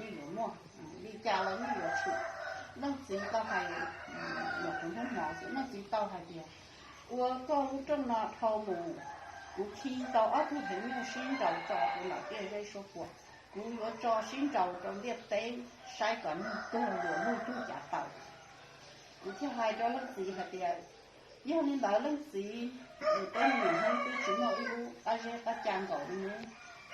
yeej yuav muaj, li cas los yeej yuav tshwm. Leej txiv tau hais, nyuam qhuav hnub mov xwb, leej txiv tau hais tias, ua koj lub rooj no dhau mus, kuv khi tau ob tug heev nyuj sib nraus tso rau nram tiaj zeb suab puam, kuv yuav tso sib nraus rau ntiaj teb saib kom neeg tuag luag lug tug cav taws. Kuv thiaj hais rau leej txiv hais tias, yog li ntawd leej txiv, peb me nyuam Hmoob twb tsis muaj ib lub qab zeb qab ca nkaus li ne,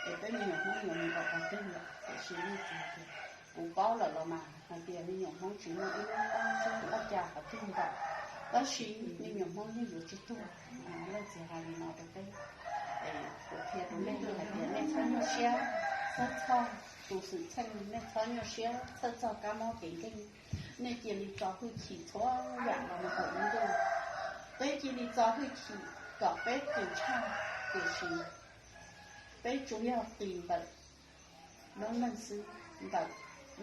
es peb me nyuam Hmoob yuav mus nkaum qhov twg lawm? Tiam sis leej txiv hais tias, kuv paub lawm los mas, hais tias me nyuam Hmoob tsis muaj ib lub qab zeb qab ca qhov twg nkaus, tab sis me nyuam Hmoob yeej yuav tsis tuag. Leej txiv hais li no rau peb, es kuv qhia rau nej hais tias nej txhob nyuaj siab, txhob txhawj tus xwm txheej, nej txhob nyuaj siab txhawj txog kab mob kev nkeeg. Nej cia li txo hwj chim txhua yam los mus hauv lub ntuj. Peb cia li txo hwj chim kom peb qis tshaj, tiam sis peb tsuas yog qis ntawm noob neej xwb, ntawm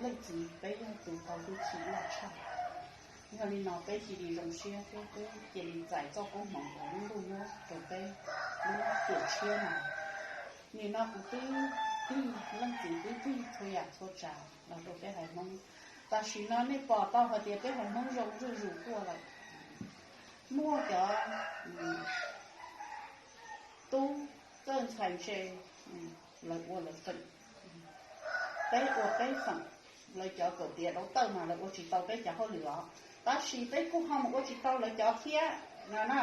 leej txiv peb yog tus tau hwj chim loj tshaj. Yog li no peb cia li zoo siab thiab peb cia li txais txoj koob hmoov uas lub ntuj muab rau peb, lub tiam tshiab no. Nim no kuv twb tig, leej txiv twb tig txhua yam txhua tsav los rau peb haiv Hmoob. Tam sim no nej pom tau hais tias peb haiv Hmoob zoo zuj zus tuaj lawm. Muaj cov tub txawj ntxhais ntse, lawv ua lawv feem, peb ua peb feem. Lawv cov kaum tiav dau tawj mas lawv ua tsis tau peb cov hauj lwm os, tab sis peb kuj ho mus ua tsis tau lawv cov thiab no na.